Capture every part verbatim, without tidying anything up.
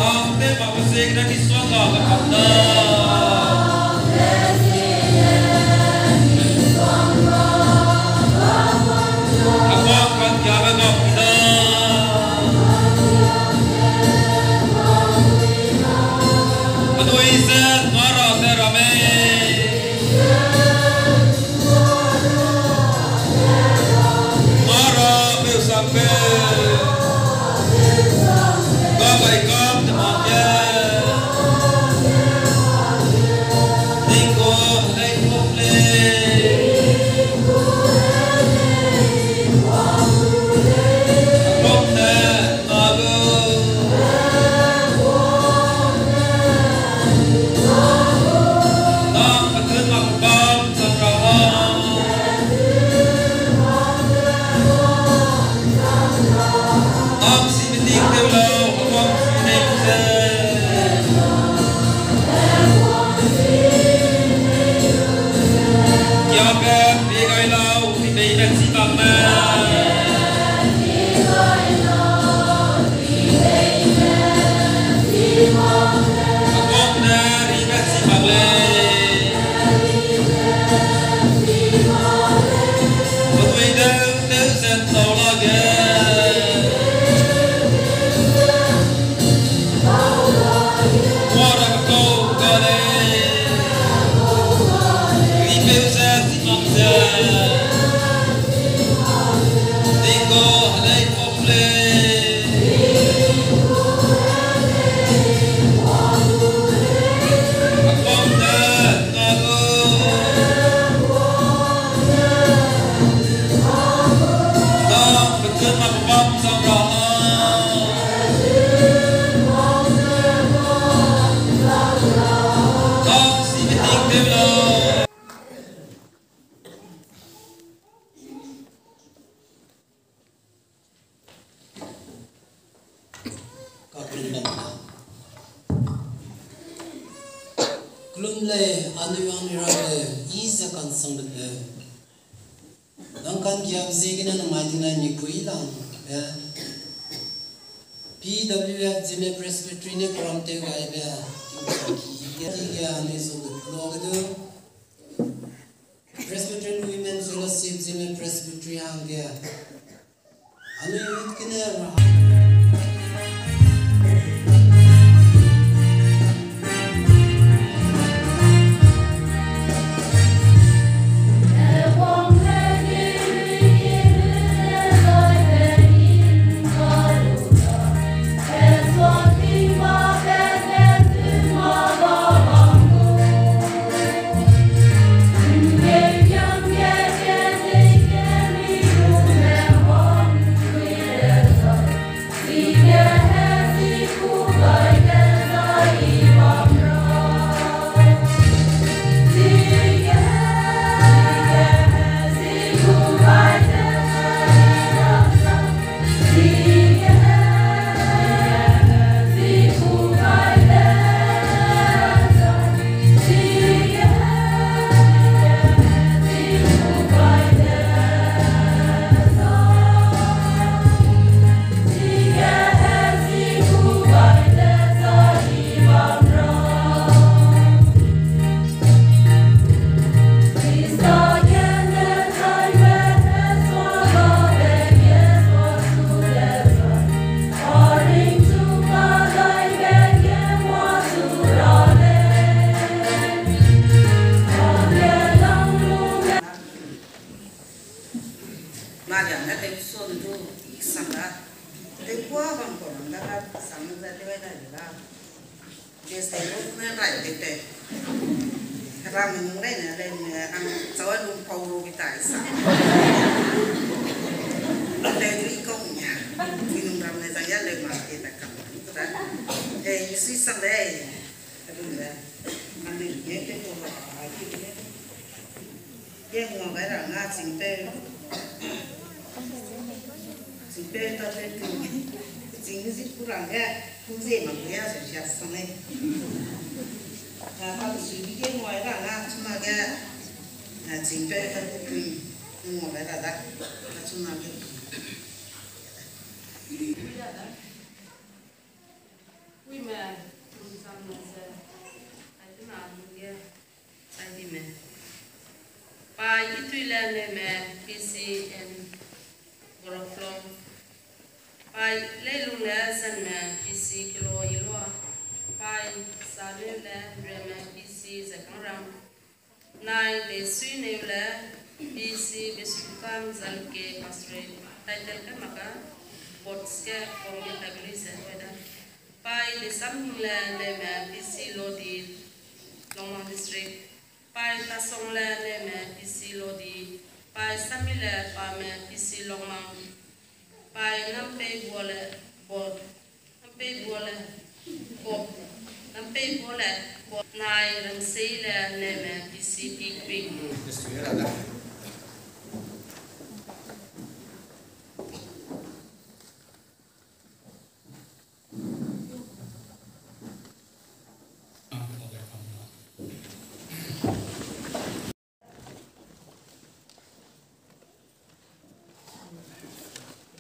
Ang te mak ziegene misongga ge kam da. Aguang ka'nggiabe gap da. Anui ze nga ra ze ramme. Nga ra peu sang peu. Ga gai kam te mak ge. Ning gu helei pum lei. Aguang ne na lu. Nang petunmak bam chang ra ha. Nang si meting tew lau, aguang si meting ze. Kiabe pie gai lau, mi bei me chi bam me. Aguang ne ri me chi bam lei. Penui deu deu zen tau lage. Kuara kau ga lei. Ripeu ze chimang ze. Ning gu helei pum lei. Aguang ne na lu. Nang petunmak bam chang ra ha. Nang si meting tew lau. Ka kelum bam da. Kelum lei, anui anui rabe, i ze kansang de peu. Nang ka'nggiabe ziegene nang mai tingnaimik pui lang, eh. P W F Zeme Presbytery ne program tew gaibe, tingchang ki ge, ki ge anui zu de klo ge du. Presbyterian Women Fellowship Zeme Presbytery hangge. Anui youth kene ra. Mariam ne tew sun du i sang da. Tew kua bam kau ram da ka sang da tew ai da de la. Desai lu ne rai tew tew. Rang nung rai ne le ne rang chau lu pau lu bi tai sa. Tew du i kau nia. Minung ram ne zang ya le ma te ta kam. Ta. Te i sui sang de. Adun de. Anui ye tew kau la ai ki ne. Ye ngua gai ra nga ching tew. Ching tew ta tew tu. Ching zi ku rang ge, ku zi ma ku ya se sia sang lei. Na ta su bi ye ngua ra nga chuna ge. Na ching tew ta tew tu. Ngua gai ra da. Ta chuna ge. Puime Leme P C and Goroflong. Pai Leilungle Zanme P C Kelo Ilua. Pai Saneule Reme P C Zekangram. Nai Lesuineule P C Besukam Zalke Pastorate. Title kai mak ka bots ke form ge kai beli ze weda. Pai Lesamhingle Leme P C Lodi, Longlong District. Pai Tasongle Leme P C Lodi, Pai Samile Pame P C Longlong, Pai Nampeibuale Bot, Nampeibuale Bot, Nampeibuale Bot, Nai Ramseile Leme P C Tikpik.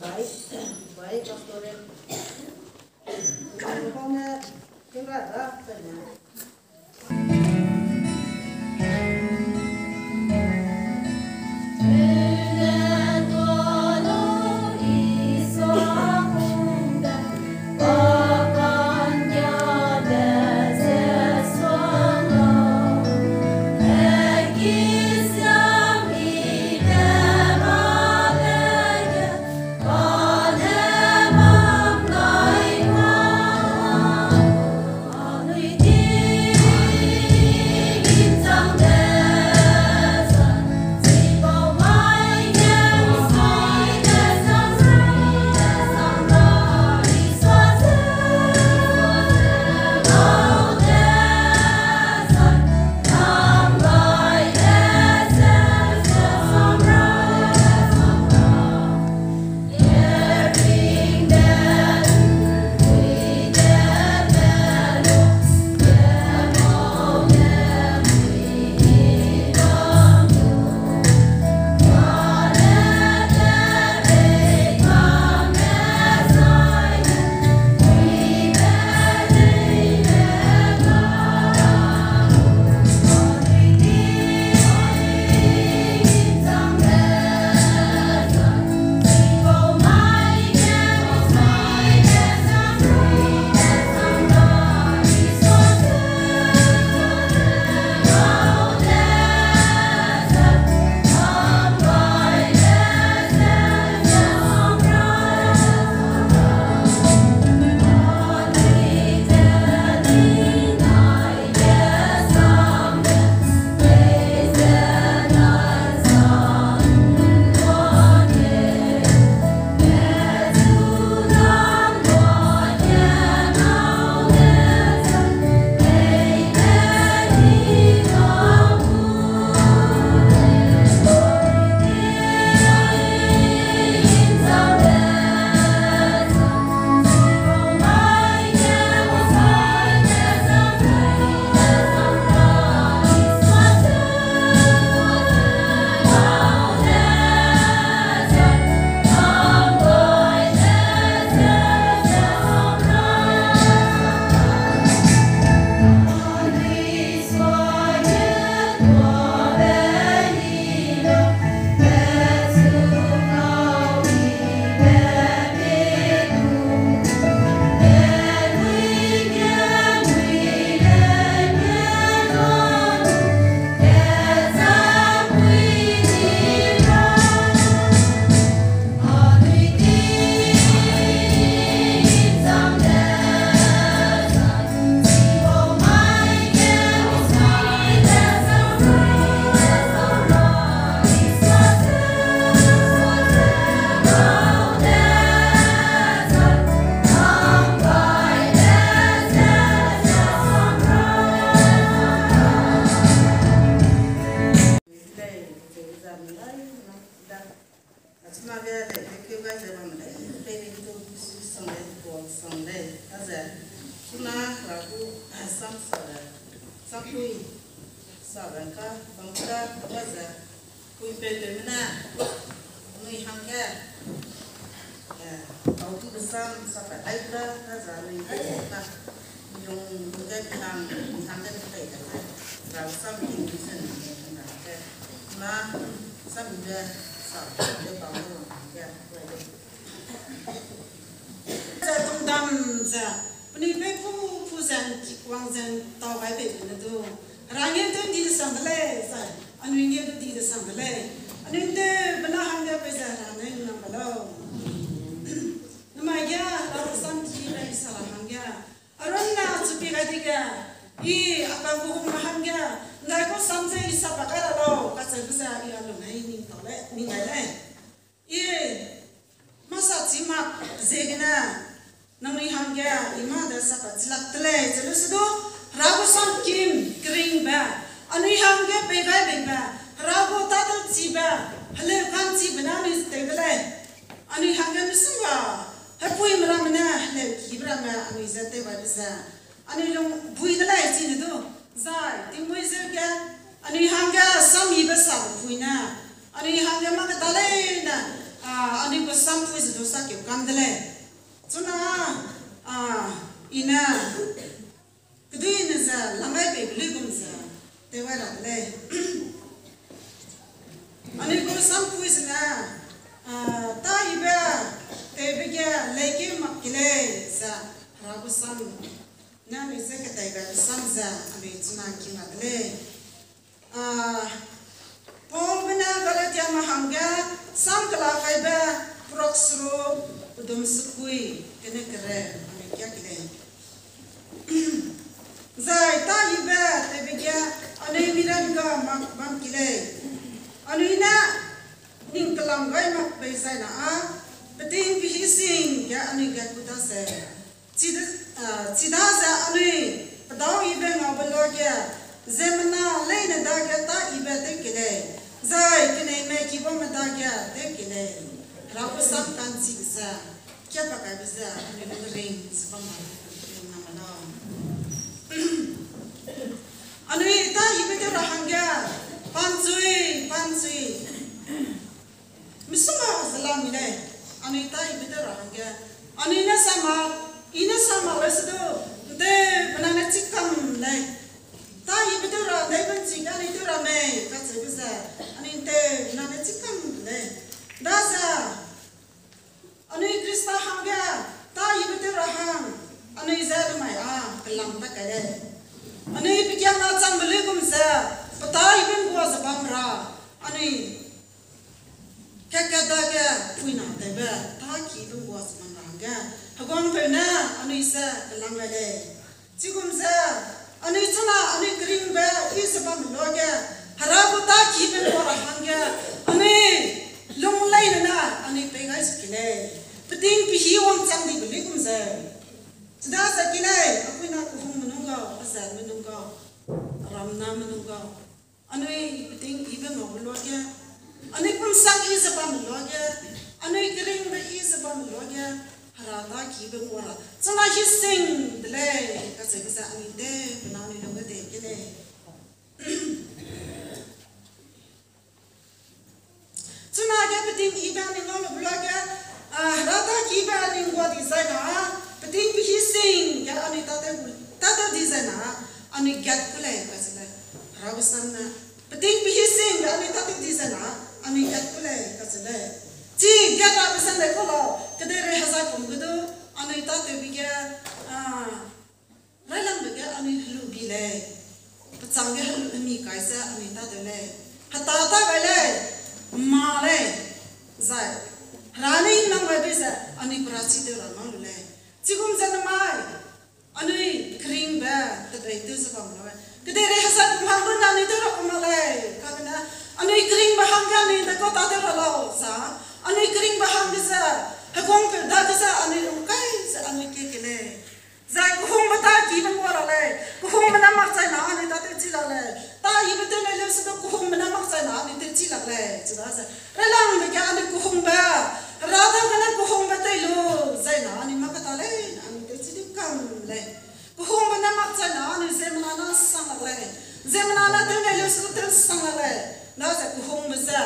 Bai, bai, pastor. Kong ne, kira da, kena. Chuna ge lei, thank you guys, everyone. Lei, pei ni tu, su sang lei, tu sang lei. Aze, chuna ra gu, sam sa lei, sam pui, sa lei ka, bang ka, aze, pui pei pei mena, nui hangge, eh, tau tu ke sam, sa pa ai ka, aze, nui ka, na, yung, yung ge, hang, hangge, pei ka, ra sam pui, ni sen, na, na, Sambe sa, de bam lu, ya, ya. Ze tungdam ze, penui pei pu pu ze, wang ze, tau gai pei ne du. Hera ngeu tew di de sang de lei, zai, anui ngeu du di de sang de lei. Anui tew bena hangge pei ze Hera ne nang ba lau. Namai ge, Hera gu sam ki be i sa ra hangge. Aron ne achu pi gai dige, i a kang gu hung ma hangge, ndai gu sam ze i sa pa kai ra lau, kacheu ze i a lung ai ning tau lei, ning gai lei. I masa chi mak ziegene, nangnui hangge, i mâ de sa pa chi lak de lei, ze lu se du, Hera gu sam kim, keringbe, anui hangge pei gai beibe, Hera gu tâtewchibe, heleu ka'nchibe ne anui tew de lei. Anui hangge misongga, hepuime ramme ne, heleu kibe ramme, anui ze tew gai be ze. Anui lung bui de lei chine du, zai, tingmuî zeu ge, anui hangge, samibe sa pui ne, anui hangge mak da lei ne, a, anui gu sampui ze du sakeu kam de lei. Chuna, a, i ne, kedui ne ze, lamai pei luigum ze, tew gai ra de lei. Anui gu sampui zene, a, taibe, tewbe ge, leikeu mak ke lei, ze, Hera gu sam, ne anui ze keteibe sam ze, anui chuna ki ra de lei. A, Paulbe ne Galatiame hangge, sam kela kaibe, prak seruk, pedum sekui, gene kere, anui kia ke lei. Zai taibe tewbe ge, anui miram ga mak bam ki lei. Anui ne, ning kelam gai mak bei zai na a, peting pehî sing ge anui gat ku da ze. Chida, a, chidaze anui, pedau yibe ngaube luage, ziemmena leine dage taibe tew ke lei, zai keneime kibaume dage tew ke lei, Hera gu sam ka'nchibe ze, kia pa kaibe ze, anui lu ring ze bam ma, ring na ma lau. Anui taibe tew ra hangge, panchui, panchui. Misongga ze lam mi lei, anui taibe tew ra hangge. Anui ne sa ma, i ne sa ma lei se du, ntew benai ne chikam lei. Taibe tew ra, neibe nchi ge anui tew ra mei, kacheube ze, anui ntew benai ne chikam lei. Daze, anui Khrista hangge, taibe tew ra hang, anui ze namai a, kelam ta kai lei. Anui pekiangna changbe luigum ze, petaibe ngua ze bam ra, anui, kat kat dage puina tewbe, tâkibe ngua ze bam ra hangge, heguangpeu ne, anui ze, kelang gai lei. Chigum ze, anui chuna, anui keringbe, i ze bam luage, Hera gu tâkibe ngua ra hangge, anui, lung leine na, anui pei gai ze ke lei. Peting pehî wangchang dibe luigum ze. Chidaze ke lei, apuina kehungme nung gau, azatme nung gau, ramname nung gau. Anui peting ibe ngaube luage, anui pumsak i ze bam luage, anui keringbe i ze bam luage, Hera tâkibe ngua ra. Chuna hi sing de lei, kacheube ze anui tew, pena anui lungge de ke lei. Chunage peting ibe anui ngau lube luage, a, Hera tâkibe anui ngua di zai na, peting pehî sing ge anui tâtew, tâtew di zai na, anui gat ku lei, kacheu lei. Hera gu sam ne, peting pehî sing ge anui tâtew di zai na, anui gat ku lei, kacheu lei. Chi gat rabe sam lei kau lau, kedeirei hezai pum ge du, anui tâtewbe ge, a, railangbe ge anui helu bi lei. Pechâng ge helu hemi kai ze anui tâtew lei. Heta tâ gai lei. Mâ lei. Zai, Hera ne hingnam gai bei ze anui perachi tew ra ngau lu lei. Chigum ze namai, anui keringbe tebei tew ze bam lau. Kedeirei hezai pum hang runne anui tew ra ku mak lei. Kagene, anui keringbe hangge anui de kau tâtew ra lau za. Anui keringbe hangge ze, heguangpeu dage ze anui lungkai ze anui kie ke lei. Zai kehungbe tâkibe ngua ra lei, kehungbe ne makchai na anui tâtew chi lak lei. Tâkibe tew lei leu se du kehungbe ne makchai na anui tew chi lak lei. Chidaze, railangbe ge anui kehungbe, Hera dagene kehungbe tew lu, zai na anui mak kata lei, anui tew chi di kam lei. Kehungbe ne makchai na anui ziemmena ne sang lak lei. Ziemmena ne tew lei leu se du tew sang lak lei. Daze kehungbe ze,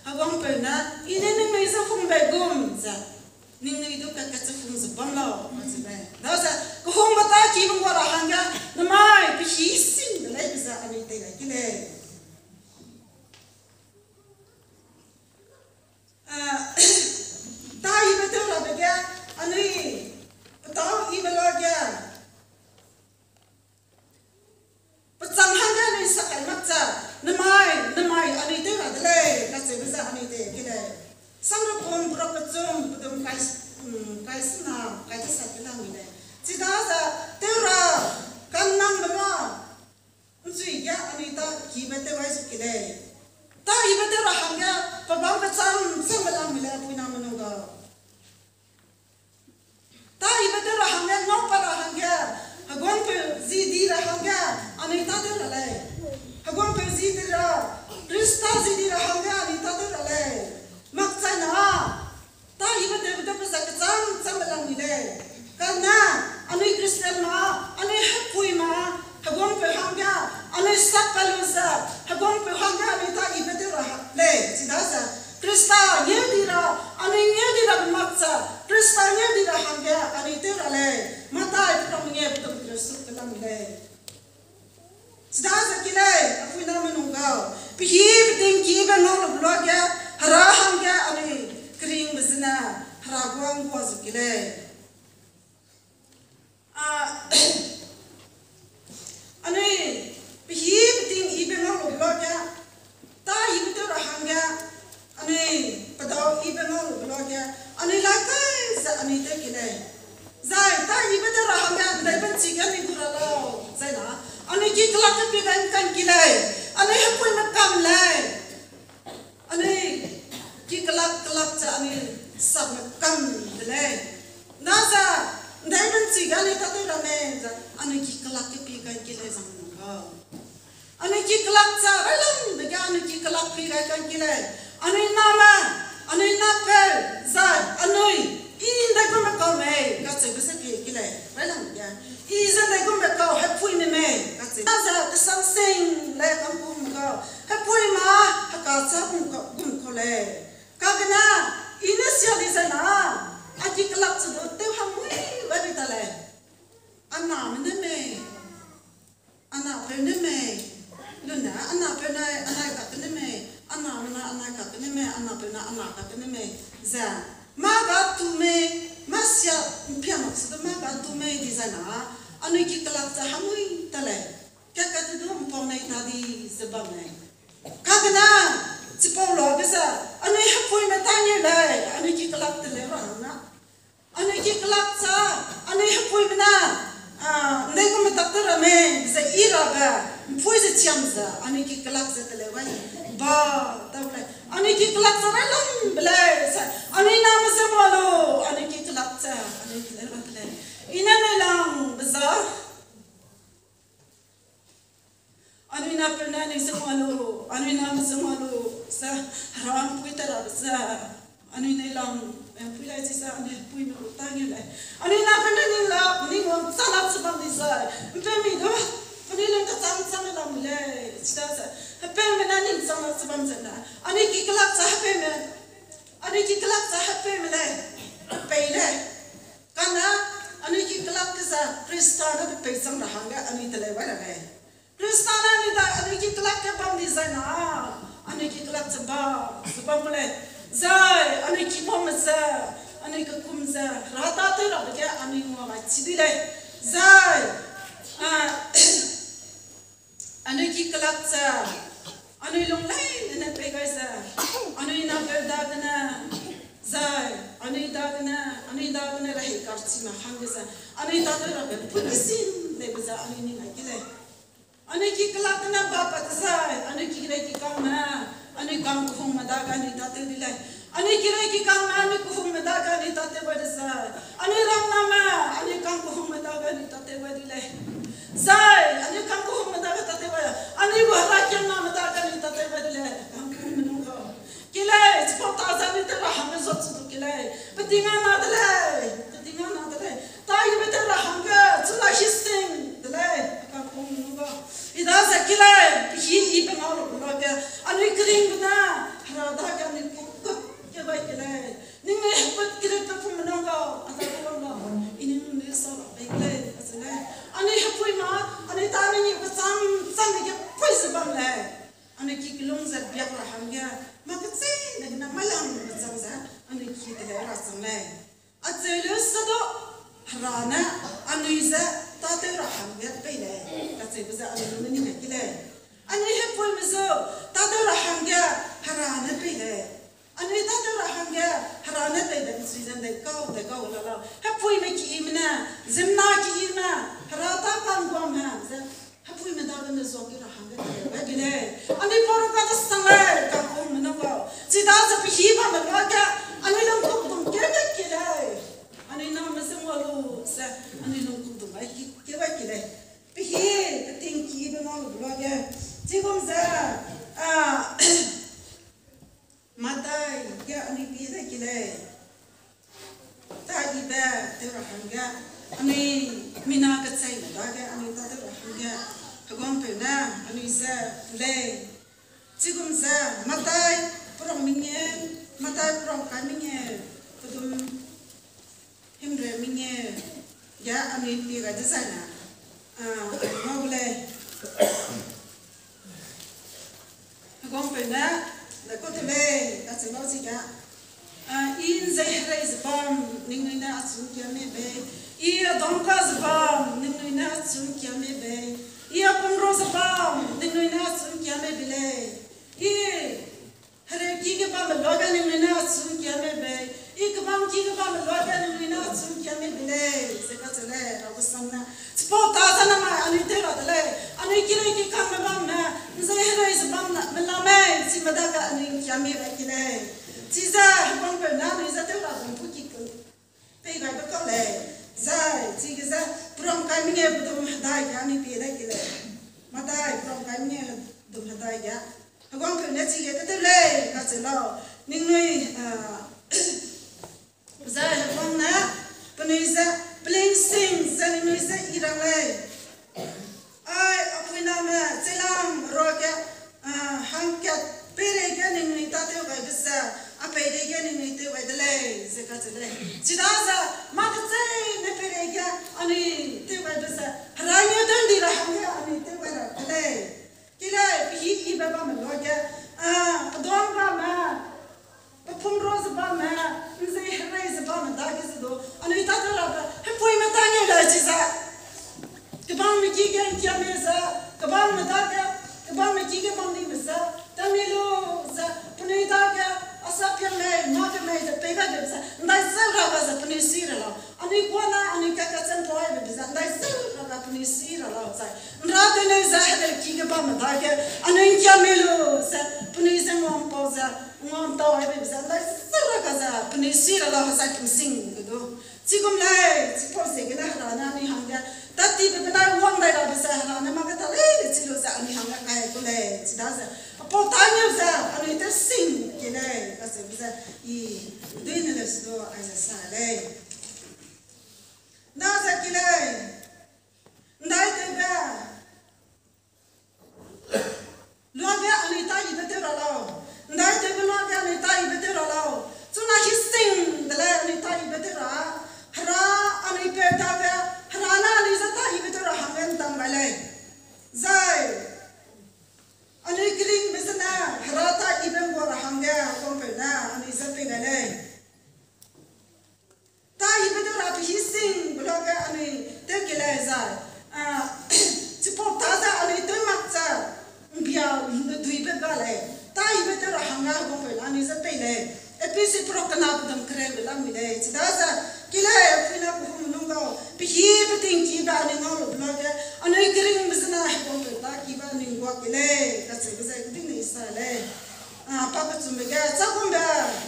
heguangpeu ne, i ne ningnui ze hungbe gum ze. Ningnui du kakatchefung ze bam lau, kacheu lei. Daze, kehungbe tâkibe ngua ra hangge, namai, pehî sing de lei, be ze anui tei gai ke lei. Khrista zi di ra hangge anui tâtew ra lei. Makchaina, tâ yibe tewbe de pe zai kecham cham be lam mi lei. Kane, anui Christian ma, anui hepui ma, heguangpeu hangge, anui sap pa lu ze, heguangpeu hangge anui tâ yibe tew ra lei. Chidaze, Khrista ngeu di ra, anui ngeu di ra be makcha, Khrista ngeu di ra hangge anui tew ra lei. Matai pe ram ngeu pe dum kereu suk pe lam mi lei. Chidaze ki lei, a puiname nung gau. Pehî peting ki be ngau lu be luage, Hera hangge anui keringbe zene, Hera guang gua zu ki lei. A, anui, pehî peting i be ngau lu be luage, tâ yibe tew ra hangge, anui, pedau i be ngau lu be luage, anui lai kai ze anui tew ki lei. Zai, tâ yibe tew ra hangge, ndaibe nchi ge anui gu ra lau, zai na, anui ki kelak ge pie gai kan ki lei, anui hepuime kam lei. Anui ki kelak kelak ze anui sapme kam de lei. Na ze, ndaibe nchi ge anui tâtew ra mei ze, anui ki kelak ge pie gai ki lei zang nung gau. Anui ki kelak ze, railangbe ge anui ki kelak pie gai kan ki lei. Anui name, anui napeu, zai, anui, i ndaigumbe kau mei, kacheube ze pie ki lei, railangbe ge. I ze ndaigumbe kau, hepuime mei, kacheu. Na ze, kesang sing lei kangkume kau, hepui ma, heka cha gum kau, gum kau lei. Kagene, i ne sia di zai na, a ki kelak ze du tew hang mui ba di ta lei. A name ne mei, a napeu ne mei, lune, a napeu ne, a nai kak ne mei, a name na, a nai kak ne mei, a napeu na, a na kak ne mei, ze. Mâ ga tu mei, mâ sia, mpia mak se du mâ ga tu mei di zai na, anui ki kelak ze hang mui ta lei. Ka kate du mpau nei ta di ze bam lei. Kagene, chipau luage ze, anui hepuime tâ ngeu lei, anui ki kelak teleu ra hangge. Anui ki kelak ze, anui hepuime na, a, ndaigumbe tak tew ra mei, ze i rabe, mpui ze chiam ze, anui ki kelak ze teleu gai, ba, ta lei. Anui ki kelak ze railangbe lei, ze, anui name ze ngua lu, anui ki kelak ze, anui teleu ra de lei. I ne nui langbe za. Anui napeu ne anui ze ngua lu, anui name ze ngua lu, ze, Hera mpui ta rabe ze, anui nui lang, eh, pui lai chi ze, anui hepuime gu tâ ngeu lei. Anui napeu ne ning lak, ning wangchang lak ze bam di zai, mpeumi du, penui lung kechang chang lam lei, chidaze, hepeime ne ning chang lak ze bam zene, anui ki kelak ze hepeime, anui ki kelak ze hepeime lei, pei lei. Kane, anui ki kelak ge ze Khrista ne pe pei chang ra hangge anui teleu gai ra lei. Khrista ne anui da, anui ki kelak ge bam di zai na, anui ki kelak ze ba, ze bam gu lei. Zai, anui ki baume ze, anui kekum ze, Hera tâtew rabe ge anui ngua gai chi di lei. Zai, a, anui ki kelak ze, anui lung leine ne pei gai ze, anui napeu dagene, zai, anui dagene, anui dagene rehei karchime hangge ze, anui tâtew rabe pui kesim leibe ze anui ning ai ki lei. Anui ki kelak gene ba pat dezai, anui ki rei ki kangme, anui kang kehungme dage anui tâtew di lei. Anui ki rei ki kangme, anui kehungme dage anui tâtew gai dezai, anui rangname, anui kang kehungme dage anui tâtew gai di lei. Zai, anui kang kehungme dage tâtew gai, anui gu herakiangname dage anui tâtew gai di lei, kang kehungme nung ga. Ki lei, chipau ta ze anui tew ra hangge zat chu du ki lei. Peting a na de lei, peting a na de lei. Tâ yibe tew ra hangge, chu la hi sing de lei, kang kehungme nung ga. I daze ki lei, pehî i pe ngau lu luage, anui keringbe ne, Hera dage anui pum kut ke bai ki lei. Ningnui heput kereu pe pum nung ga, a da gu bam ga, i ningnui sa la pei ki lei, acheu lei. Anui hepui ma, anui ta anui ni kecham cham ge pui ze bam lei. Anui ki kelung ze biak ra hangge, mâ kecheîne gene mâ langbe chang ze, anui ki teleu ra chang lei. Acheu leu se du, Hera ne, anui ze, tâtew ra hangge pei lei, kacheube ze anui lungge ning ai ki lei. Anui hepuime zu, tâtew ra hangge, Hera ne pei lei. Anui tâtew ra hangge, Hera ne peibe ’nsui ze ’ndaikau, ’ndaikau la lau. Hepuime keime ne, ziemmena keime, Hera tâ ka'ngguame ze, hepuime dagene zuaki ra hangge teleu gai bi lei. Anui pau ra kane sang lei, kang kehungme nung ga. Chidaze pehî bamme luage, anui lungkukdung keu gai ki lei. Anui name ze ngua lu ze, anui lungkukdung gai ki, keu gai ki lei. Pehî, peting ki be ngau lu luage. Chigum ze, a, ze lei. Chigum ze Matai perang mengeu, Matai perang kai mengeu, pedum himreu mengeu, ya anui pie gai dezaine, a, ngau lei. Heguangpeu ne, de kau te lei, kacheu lau chige. A, I ’nzei herei ze bam, ningnui ne achu ’ngkiame bei. I adangka ze bam, ningnui ne achu ’ngkiame bei. I apumra ze bam, ningnui ne achu ’ngkiame bei lei. I hereuki ge bamme luage ningnui ne achu ’ngkiame bei. I kebangki ge bamme luage ningnui ne achu ’ngkiame bei lei, ze kacheu lei, Rabe sam ne. Chipau ta ze namai anui tew ra de lei, anui kirei kikangme bamme, ’nzei herei ze bam na, me la mei, chime dage anui ’ngkiame gai ki lei. Chize, Heguangpeu ne anui je tew ra bam pu ki ku pei gaibe kau lei, zai, chige ze, perang kai mengeu pedum hedai ge anui pie dai ki lei. Matai, perang kai mengeu pedum hedai ge. Heguangpeu ne chige ketew lei, kacheu lau. Ningnui, a, zai Heguang ne, penui ze, pelingsing ze ningnui je I rang lei. Ai, a puiname, chelam ruage, a, hangkat peireige ningnui tâtew gaibe ze, a peireige ningnui tew gai de lei, ze kacheu lei. Chidaze, mâ kecheîne peireige anui tew gaibe ze, Hera ngeu tew ’ndi ra hangge anui tew gai ra de lei. Ki lei, pehî yibe bamme luage, a, peduang bamme, pepumra ze bamme, ’nzei herei ze bamme dage ze du, anui tâtew rabe, hepuime tâ ngeu lei chize. Kebangme ki ge ’ngkiame ze, kebangme dage, kebangme ki ge bamdibe ze, tâ mi lu ze, penui dage, a sapia mei, mâ ke mei ze pei gaibe ze, ’ndai seu ra ga ze penui si ra lau. Anui kuâ ne, anui ka kachempaibe ze, ’ndai seu ra ga penui si ra lau zai. ’Nra tew lei ze, hedeu ki ge bamme dage, anui ’ngkiame lu ze, penui ze nguampau ze, nguamtau aibe ze, ’ndai seu ra ga ze, penui si ra lau zai pum sing ge du. Chigum lei, chipau ziegene Hera ne anui hangge, tâtibe benai wang dai rabe ze Hera ne mâ keta lei de chi lu ze anui hangge kai ku lei, chidaze. Apau tâ ngeu ze, anui tew sing ke lei, kacheube ze, I, duine le su du, aize sa lei. Na ze ki lei, ’ndaitewbe luage anui tâ yibe tew ra lau. ’Ndaitewbe luage anui tâ yibe tew ra lau. Chuna hi sing de lei anui tâ yibe tew ra. Hera anui peu dage, Hera ne anui je tâ yibe tew ra hangge ’ndam gai lei. Zai, anui keringbe zene, Hera tâ yibe ’nggua ra hangge, Heguangpeu ne, anui je pei gai lei. Tâ yibe tew ra pehî singbe luage anui tew ke lei zai, a, chipau tâ ze anui tew mak ze, ’mbia duibe ga lei. Tâ yibe tew ra hangge Heguangpeu ne anui je pei lei. Ephesi perok kena pedum kereube lamui lei. Chidaze, ki lei, puina kehungme lung gau, pehî peting kibe anui ngau lube luage, anui keringbe zene Heguangpeu tâ kibe anui ’nggua ke lei, kacheube ze kedingne I sa lei. A, pakechumbe ge, châugumbe,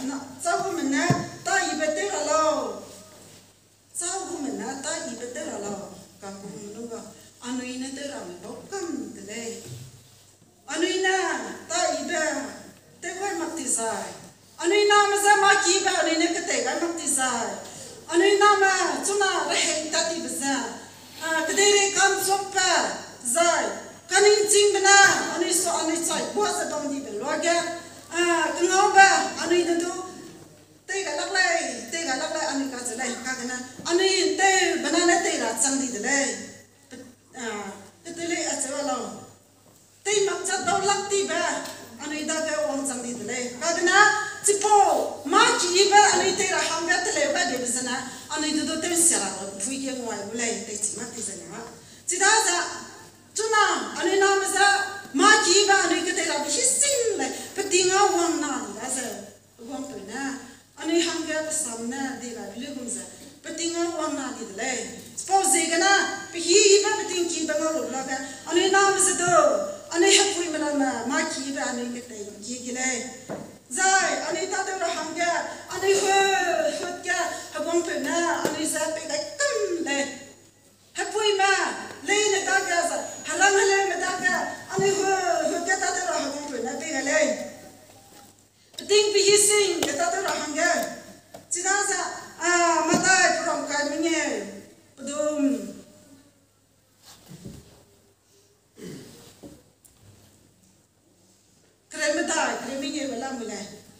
na, châugumbe ne tâ yibe tew ra lau. Châugumbe ne tâ yibe tew ra lau, kakehungme lung ga, anui ne tew rabe bau kam de lei. Anui ne tâ yibe tew gai mak ti zai. Anui name je mâ kibe anui ne ketei gai mak ti zai. Anui name chuna rehei tat tibe ze, a, kedeirei ka'nchukbe zai, kaningchingbe ne anui su anui chai kuâ ze bam dibe luage, a, kengaube anui ne du tei gai lak lei, tei gai lak lei anui kacheu lei, kagene anui tewbe na ne tei ra chang di de lei. Pe-, a, pe te lei acheu a lau. Tei mak cha dau lak tibe, anui dage wangchang di de lei. Kagene, chipau, mâ kibe anui tei ra hangge teleu gai dibe zene, anui du du tewsia ra lau, pui ge nguai gu lei, teichi mak ti zene. Chidaze, chuna, anui name je, mâ kibe anui ketei rabe hî sing lei, peting a wang na di daze. Heguangpeu ne, anui hangge pesam ne di gai be luigum ze, peting a wang na di de lei. Chipau ziegene, pehî yibe peting kibe ngau lu luage, anui name ze du, anui hepuime ramme, mâ kibe anui ketei ki ki lei. Zai, anui tâtew ra hangge, anui hu, hut ge, Heguangpeu ne, anui je pei gai kam lei. Hepuime, leine dage ze, herang heleume dage, anui hu, hut ge tâtew ra Heguangpeu ne pei gai lei. Peting pehî sing ge tâtew ra hangge. Chidaze, a, Matai perang kai mengeu, pedum.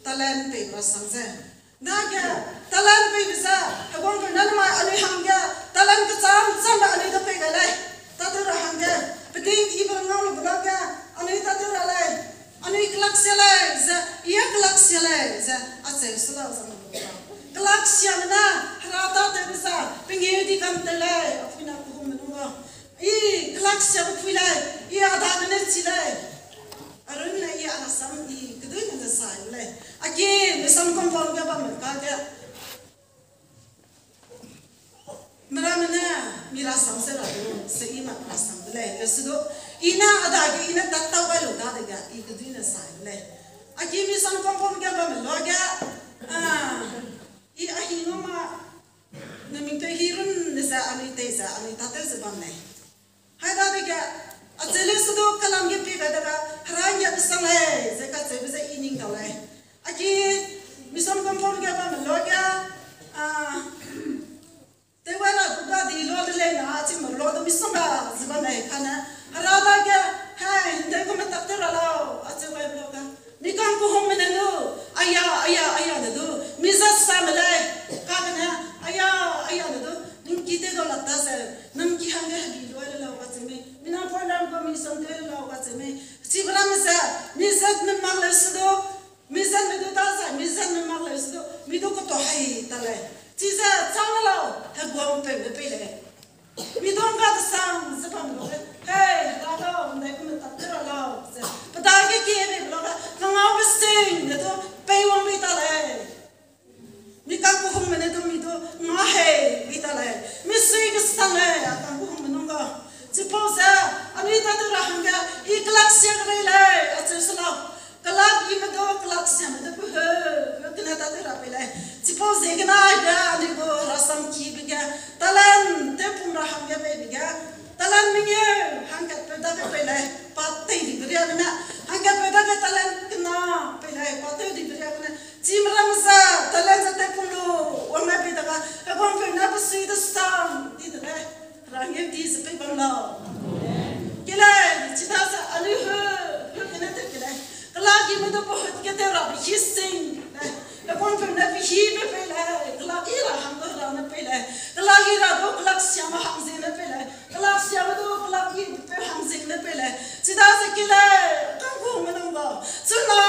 talent pei ra sang ze. Dage, talent peibe ze, heguangpeu ne namai anui hangge, talent kecham cham ra anui du pei gai lei. Tatew ra hangge, peting ibe ngau lu belage, anui tatew ra lei. Anui kelak sia lei ze, ia kelak sia lei ze, acheu se lau zang lu. Kelak siame ne, Hera tatewbe ze, pengeu di kam tew lei, apui na kehungme nung ga. I kelak siabe pui lei, i a dagene chi lei. Arun ne i a rasam i kedui ne ze sai lei. Aki, misam compound ge bamme kage. Meramme ne, mi rasam se ra du, se i ma rasam de lei, le se du. I ne a dage, i ne tat tau gai lu dadege, i kedui ne sai de lei. Aki misam compound ge bamme luage, a, i a hi ngau ma, na mingteu hi run ne ze, anui tei ze, anui tatew ze bam lei. Hai dadege, acheu le se du kalam ge pie gai daga, Hera ngia kesang lei, ze kacheube ze i ning tau lei. Aki, misam compound ge bamme luage, a, tewa la du ga di lu de lei na, chime lu du misam ga ze bam lei kane. Hera dage, hei, nde gume tak tew ra lau, acheu gai luage. Mi kang kehungme ne du, aya, aya, aya ne du, mi zat same lei, kagene, aya, aya ne du, ning ki tew dau lak ta ze, nang ki hangge hegi lu ai le lau kacheu mei, mi nang point ram ga mi sam tew le lau kacheu mei, chibe ramme ze, mi zat ne mak leu se du, mi zat ne du ta zai, mi zat ne mak leu se du, mi du keto hai ta lei. Chize chang le lau, heguangpeu ne pei lei. Mi du ngga desang ze bam lu lei. Hei, Hera gau, ndai gume tak tew ra lau, ze. Pe dage kie bei lu ga, kangaube sing ne du, pei wang bei ta lei. Mi kang kehungme ne du mi du, nga hei bei ta lei. Mi sui kesang lei, a kang kehungme nung ga. Chipau ze, anui tatew ra hangge, i kelak sia kerei lei, acheu se lau. Kelak ime du, kelak siame du pe he, pe kene tatew ra pei lei. Chipau ziegene aige anui gu rasam kibe ge, talent tewpum ra hangge peibe ge, talent mengeu hangkatpeu dage pei lei, pa tei dibe riagene, hangkatpeu dage talent kena pei lei, pa tew dibe riagene, chime ramme ze, talent ze tewpum lu, wang ne pei daga, heguangpeu ne pe sui desang di de lei. Hera ngeu di ze pei bam lau. Ke lei, chidaze anui he, he kene tew ke lei. Kelak ime du pe he ke tew rabe hi sing lei. Heguangpeu ne pe hibe pei lei. Kelak i ra hangge Hera ne pei lei. Kelak i ra du kelak siame hang ziegene pei lei. Kelak siame du kelak i pe hang ziegene pei lei. Chidaze ke lei, kang kehungme nung ga. Chuna,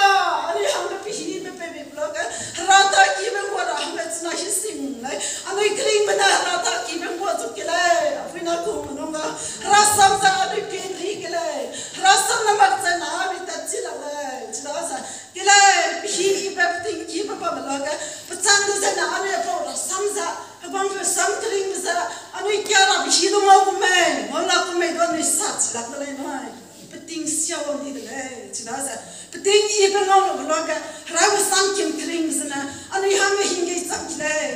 anui hangge pe hibe pei bei lu ge, Hera takibe ngua ra hangge chuna hi sing lei. Anui keringbe ne Hera takibe ngua zu ke lei. Apui na kehungme nung ga. Hera sam ze anui pie ri ke lei. Hera sam ne mak chai na anui tat chi lak lei. Chidaze ke lei, pe hi ibe peting kibe bamme lu ge. Pechang de ze na anui apau rasam ze. Heguangpeu sam keringbe ze. Anui kia rabe hi du ngau gu mei. Ngau lak gu mei du anui sa chi lak de lei nui. Peting sia wang di de lei, chidaze. Peting ibe ngau lu ge lu ge, Hera gu sam kim keringbe zene, anui hangge hing gei chang ki lei.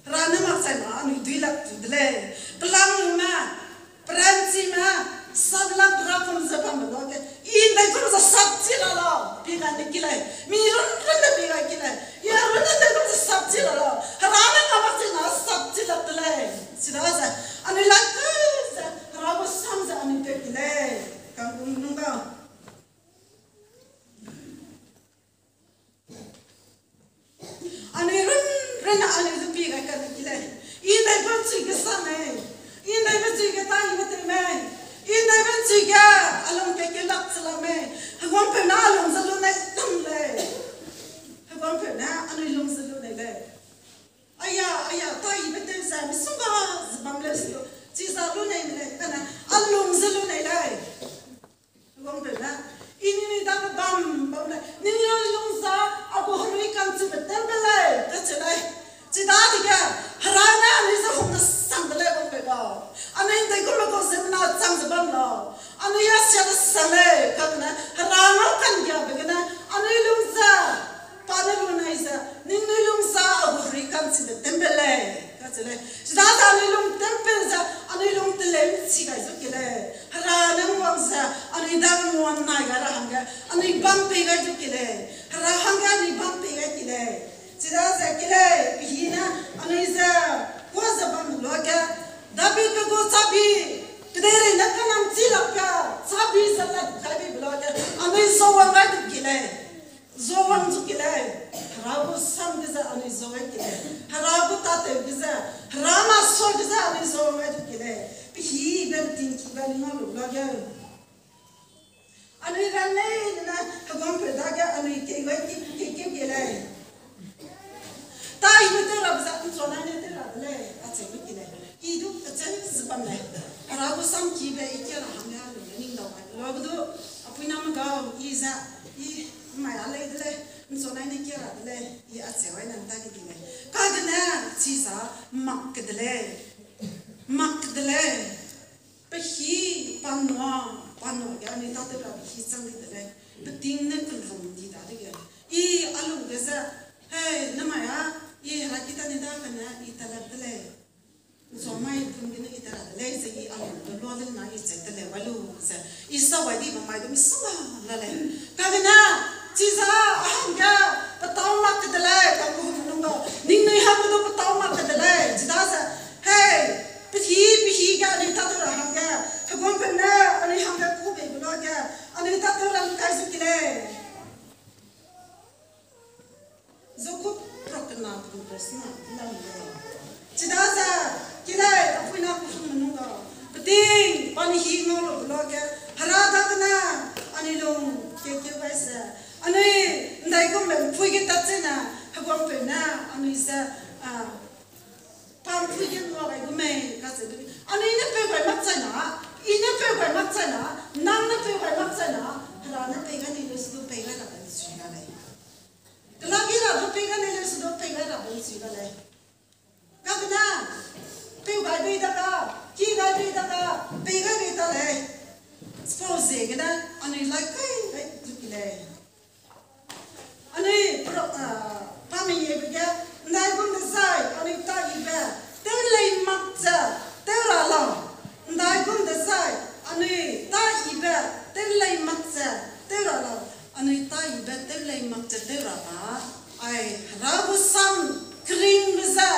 Hera ne mak chai na, anui dui lak tu de lei. Kelanglume, peranchime, sap lak ra kum ze bamme lu ge, i ndai kum ze sap chi ra lau, pi ga ne ki lei. Mi run run de pi ga ki lei. I run de ndai kum ze sap chi ra lau. Hera ne nga mak chai na sap chi lak de lei. Chidaze, anui lak kai ze, Hera gu sam ze anui tew ki lei. Kang gu nung ga. Anui run, run anui zu pi gai kane ki lei. I ndaibe chui ge sa mei. I ndaibe chui ge ta ibe tew mei. I ndaibe chui ge a lung ke ke lak che la mei. Heguangpeu ne a lung ze lu nei lam lei. Heguangpeu ne anui lung ze lu nei lei. Aya, aya, ta ibe tew ze, misongga ze bam leu se du. Chiza lu nei me lei, kane, a lung ze lu nei lei. Heguangpeu ne, i ningnui dage bam, bam lei. Ningnui lung ze, a gu herui ka'nchibe temple lei, kacheu lei. Chidadege, Hera ne anui ze hung kesang de lei, Heguangpeu gau. Anui ndai gume kau ziemmena chang ze bam lau. Anui a sia kesang lei, kagene, Hera ngau ka'nggiabe gene, anui lung ze, pa ne lu nei ze, ningnui lung ze, a gu herui ka'nchibe temple lei, kacheu lei. Chidaze anui lung temple ze, anui lung teleu chi gai zu ke lei. Hera ne ngwang ze, anui dage ngwang nai gai ra hangge, anui bam pei gai zu ke lei. Hera hangge anui bam pei gai ke lei. Chidaze ke lei, pe hi ne, anui ze, kua ze bam lu ge, David pe gu chabi, kedeirei ne kanang chi lak ge, chabi ze tat kai beibe lu ge, anui zuawang gai du ke lei. Zuawang zu ke lei. tingkibe ning a lu lage. Anui ran lei ne, heguangpeu dage anui kei gai ki, kei keu ge lei. Tai me tew rabe ze, nchuanai ne tew ra de lei, acheu ki lei. I du acheu ze bam lei. Hera gu samkibe i kia ra hangge a lu ning dau gai. Lage du, apui name gau, i ze, i mai a lei de lei, nchuanai ne kia ra de lei, i acheu ai nan ta ke di lei. Kagene, chiza, mak ke de lei. Mak ke de lei. Pe hî, pa nua, pa nua ge anui tâtew rabe hî chang di de lei. Peting ne kelum di dadege, i a lungge ze, hei, namai â, i hera ki ta ni dagene i ta la de lei. Nchuamai pum gene i ta ra de lei ze i a lungge lua de na i cheu de lei, wai lu ze. I sa wai dibe mai du misongga la lei. Kagene, chiza a hangge, petâu mak ke de lei, kangku nung ga. Ningnui hangge du petâu mak ke de lei, chidaze, hei, pe hî, pe hî ge anui tâtew ra hangge, heguangpeu ne anui hangge kû beibe luage, anui tâtew ra kai zu ki lei. Jakob prok kena kena sina lam lei. Chidaze, ki lei, apui na kusum nung ga. Peting, pa ne hî ngau lu be luage, hera dagene, anui lung, kekeu gai ze. Anui, ndaigumbe mpui ge tat zene, heguangpeu ne, anui ze, a, pa mpui ge ngua gai gu mei, kacheu du. Anui ne peu gai mak chai na, i ne peu gai mak chai na, nang ne peu gai mak chai na, hera ne pei gai nei leu se du pei gai rabe nchui la lei. Kelak i ra du pei gai nei leu se du pei gai rabe nchui la lei. Kagene, peu gai bei daga, ki gai bei daga, pei gai bei ta lei. Chipau ziegene, anui lai kai gai zu ki lei. Anui pro-, a, pa mengeu be ge, ndaigum dezai, anui tâ yibe, tew lei mak ze, tew ra lau. Ndaigum dezai, anui tâ yibe, tew lei mak ze, tew ra lau. Anui tâ yibe, tew lei mak ze, tew ra la. Ai, hera gu sam keringbe ze,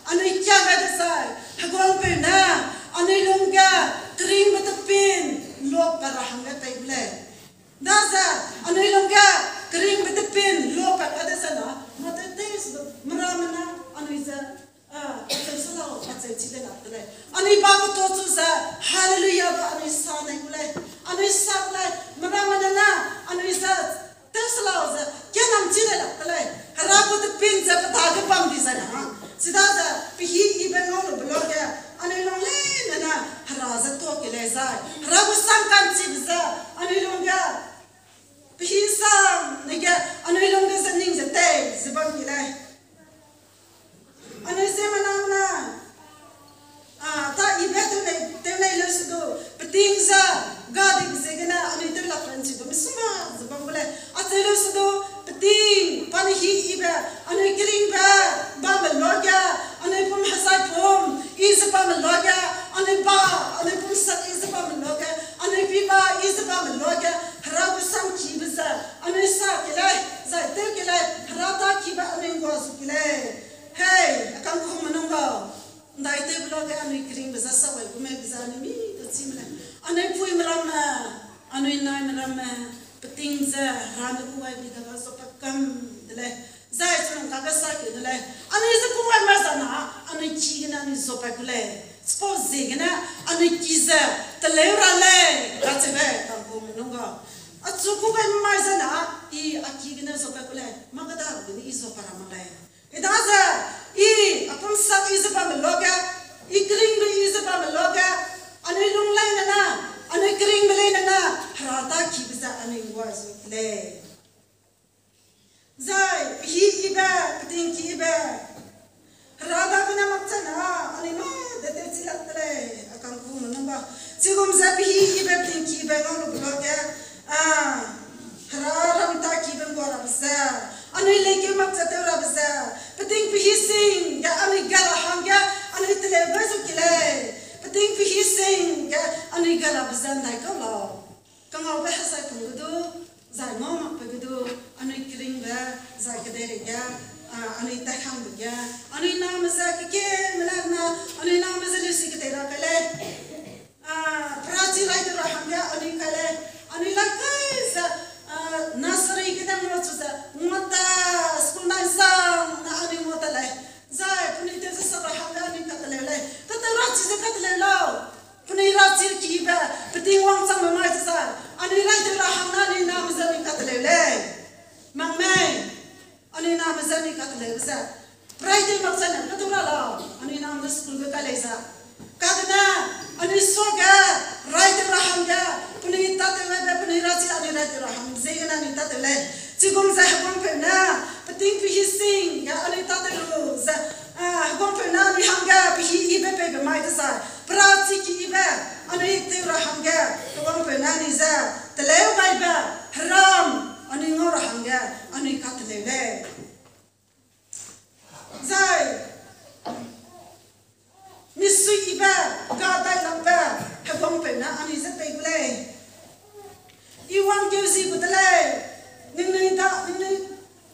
anui kia gai dezai, heguangpeu ne, anui lungge, keringbe tepin, luapat ra hangge pei gu lei. Daze, anui lungge, keringbe tepin, luapat gai dezai na, mâ tew tew se du, meramme ne, anui ze, a, acheu se lau, acheu chi de lak de lei. Anui ba ketuâ chu ze, hallelujah ba anui sa nei gu lei. Anui sa gu lei, meramme ne ne, anui ze, tew se lau ze, kianam chi de lak de lei. Hera gu tepin ze, pe dage bam di zai na. Chidaze, pe hî yibe ngau lu be luage, anui lung leine ne, hera ze tuâ ki lei zai. Hera gu sam ka'nchibe ze, anui lungge, pe hî sam ne ge, anui lungge ze ning ze tei, ze bam ki lei. Anui ziemmename ne, a, tâ yibe tew lei, tew lei leu se du, peting ze, ga dibe ziegene, anui tew lak ra nchi du, misongga ze bam gu lei. Acheu leu se du, peting, pa ne hî yibe, anui keringbe, bamme luage, anui pum hezai pum, i ze bamme luage, anui ba, anui pum sak i ze bamme luage, anui pi ba, i ze bamme luage, hera gu samkibe ze, anui sa ki lei, zai tew ki lei, hera tâ kibe anui ngua zu ki lei. Hei, a kangkume nung ga. Ndai tewbe luage anui keringbe ze sa wai gu mei be ze anui mi du chî me lei. Anui puime ramme, anui naime ramme, peting ze hera ne ku wai bi daga zuapat kam de lei. Zai chunung kage sa ki de lei. Anui ze ku wai mai zai na, anui ki gene anui zuapat gu lei. Chipau ziegene anui ki ze teleu ra lei, kacheube kangkume nung ga. Achu ku wai mai zai na, i a ki gene zuapat gu lei. Mâ kêda gene i zuapat ra mak lei. Chidaze, i, a pum sak i ze bamme luage, i keringbe i ze bamme luage, anui lung leine ne, anui keringbe leine ne, hera tâ kibe ze anui ngua zu lei. Zai, pe hî yibe, peting kibe, hera dagene mak chai na, anui mâ de tewchi lak de lei, a kangkume nung ga. Chigum ze pe hî yibe, peting kibe ngau lu be luage, a, hera ram tâ kibe ngua rabe ze, anui leikeu mak ze tew rabe ze, peting pe hî sing ge anui ga ra hangge, anui teleu gai zu ki lei. Peting pe hî sing ge anui ga rabe ze ndai kau lau. Kangaube hezai pum ge du, zai ngau makbe ge du, anui keringbe, zai kedeireige, a, anui taihangbe ge, anui name ze kekeme la na, anui name ze leusi ketei ra kai lei. A, prachi lai tew ra hangge anui kai lei. Anui lai kai ze, a, nursery gene ngau chu ze, ngau ta, school nai sang na anui ngau ta lei. Zai penui tew ze sak ra hangge anui kateleu lei. Katew rachi ze kateleu lau. Penui rachi Tingwang changbe mai ze zai, anui raitew ra hangna anui name ze anui kateleu lei. Mang mei, anui name ze anui kateleu ze. Raitew mak zene petu ra lau, anui name ze school ge kai lei ze. Kagene, anui suage, raitew ra hangge, penui tâtew lei be, penui ra chi anui raitew ra hang ziegene anui tâtew lei. Chigum ze heguangpeu ne, peting pehî sing ge anui tâtew lu ze, ah, heguangpeu ne anui hangge, pehî yibe peibe mai dezai, pera chi ki yibe, anui tew ra hangge, heguangpeu ne anui ze, teleu gaibe, heram, anui ngau ra hangge, anui kateleu lei. Zai, misui yibe, ga dai lakbe, heguangpeu ne anui ze pei gu lei. I wangkeu zi gu de lei, ningnui da, ningnui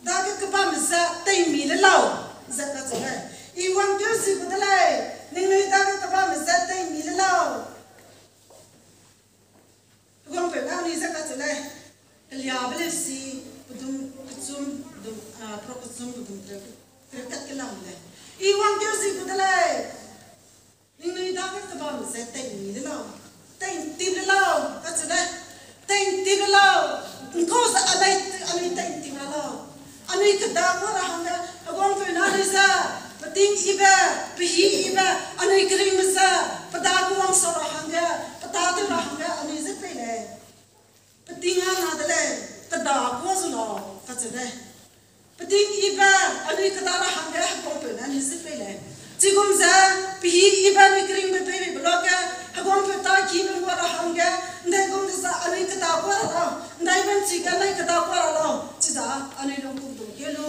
dage kebamme ze teimi le lau, ze kacheu lei. I wangkeu zi gu de lei, ningnui dage kebamme ze teimi le lau. Heguangpeu ne anui ze kacheu lei, Heliabe lesi, pedum kechum, pedum, ah, pro kechum, pedum tre, tre kat kelam lei. I wangkeu zi gu de lei, ningnui dage kebamme ze teimi le lau, teitip le lau, kacheu lei, teitip le lau, ngkau ze anui, anui teitip ra lau. Anui keda kua ra hangge, heguangpeu ne anui ze, peting yibe, pehî yibe, anui keringbe ze, pe dage wang sau ra hangge, pe tâtew ra hangge, anui ze pei lei. Peting a na de lei, keda kua zu lau, kacheu lei. Peting yibe, anui keda ra hangge, heguangpeu ne anui ze pei lei. Chigum ze, pehî yibe anui keringbe peibe luage, heguangpeu tâ kibe ngua ra hangge, ndaigum dezai anui keda kua ra lau, ndaibe nchi ge anui keda kua ra lau, chize anui lungkuk du ge lu,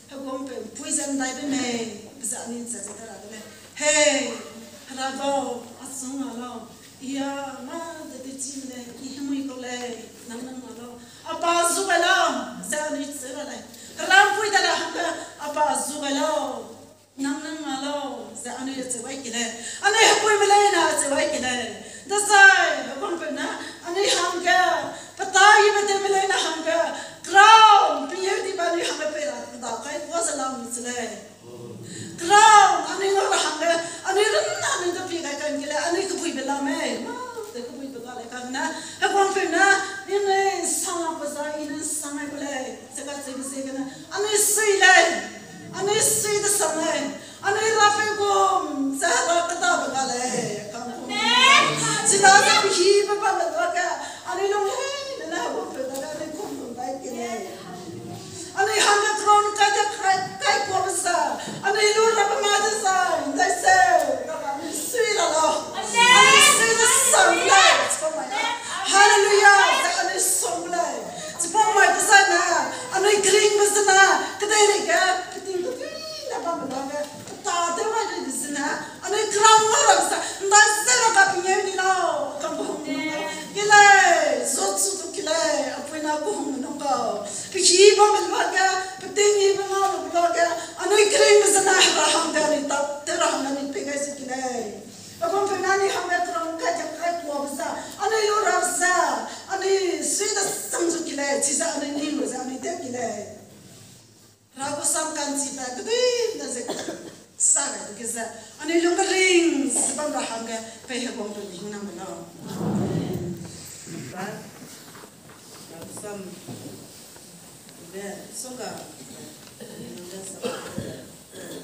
heguangpeu ’mpuî ze ndaibe mei, be ze anui ’nchâ ze ta ra de lei. Hei, Hera gau, a sung a lau, i a mâ de tewchi me lei, i hemui kau lei, nang nang ma lau. A pa zu gai lau, ze anui cheu ra lei. Hera ’mpuî de la hangge, a pa zu gai lau, nang nang ma lau, ze anui cheu gai ke lei. Anui hepuime leine cheu gai ke lei. Dezai, heguangpeu ne, anui hangge, pe tâ yibe tewme leine hangge, crown, pengêudibe anui hangge pei ra, da kai kua ze lam mi che lei. Crown, anui ngau ra hangge, anui runne anui du pie gai kan ke lei, anui kebuibe la mei, mâ, ze kebuibe la lei kagene, heguangpeu ne, ningnui ’nsang a pe zai, i ne ’nsang ai gu lei, ze kacheube ziegene, anui sui lei, anui sui desang lei, anui rapeu gum, ze Hera kedabe ga lei, kang gum. Chidaze pehîbe bambe dage, anui lung leine ne heguangpeu dage, anui kum lung dai ke lei. Anui hangge crown kai de kai, kai kuabe ze, anui lu rabe mai dezai, ’ndai zeu, rabe anui sui ra lau. Anui sui desang gu lei, chipau mai ne. Hallelujah, ze anui sung gu lei. Chipau mai dezaine, anui keringbe zene, kedeirei ge, peting du tui ne bambe dage, pe tâtew gai de zene, anui crown ngau ra ze, ’ndai zeu ra ga pengêudi lau, kang gu hung nung gau. Ke lei, zuachu du ke lei, a puina gu hung nung gau. Pehî bambe luage, peting yibe ngau lu luage, anui keringbe zene Hera hangge anui tâtew ra hangge anui pei gai zu ke lei. Heguangpeu ne anui hangge crown kai de kai kuabe ze, anui lu ra ze, anui sui desang zu ke lei, chize anui ning lu ze anui tew ke lei. Hera gu sam ka'nchibe kedui ne ze sa gai dege ze, anui lungge ring ze bam ra hangge, pei heguangpeu ne hingnam lau. Hera gu sam be soga, anui lungge sa,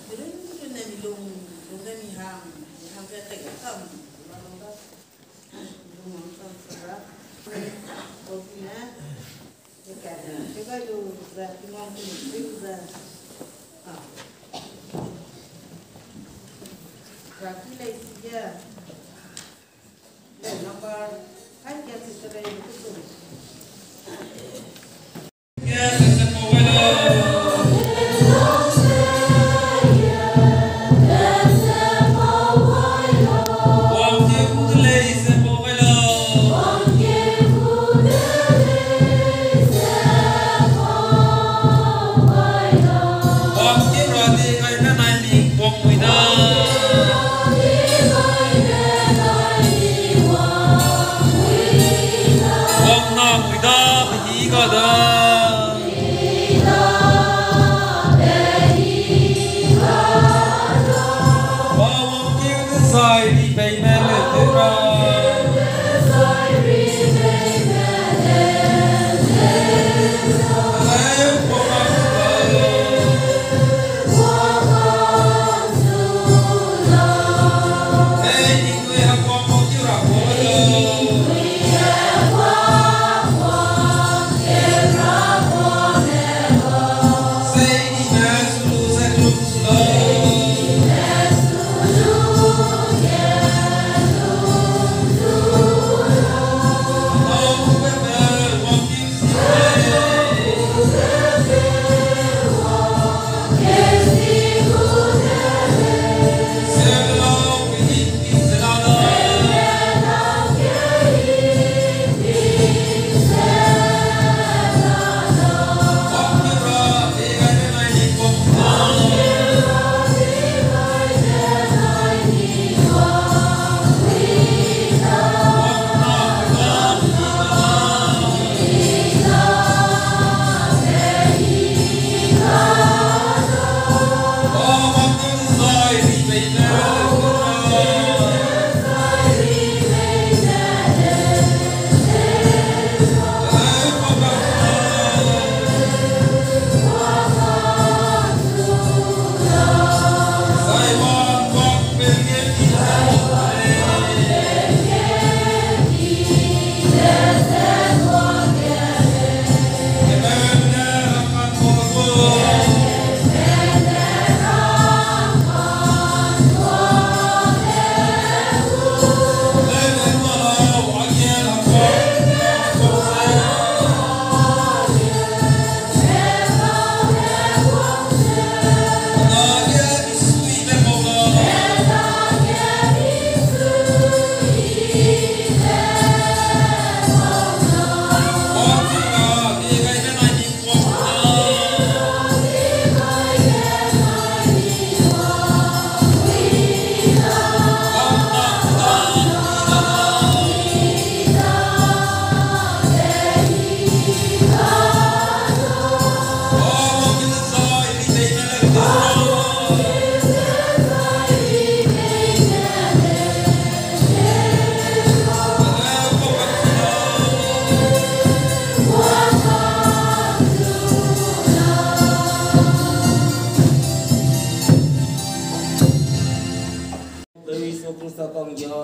kedui ne mi lung, lungge mi hang, mi hangge tei kam, lungge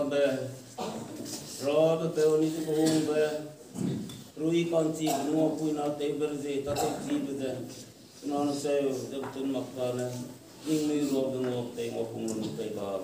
Be, rabe peu ni ze kehungbe, rui ka'nchibe nguapuina tewbe rezie tâtewchibe ze, chuna ne seu ze betun mak tane, ningnui ruage nguabe tei nguapung lu pei ba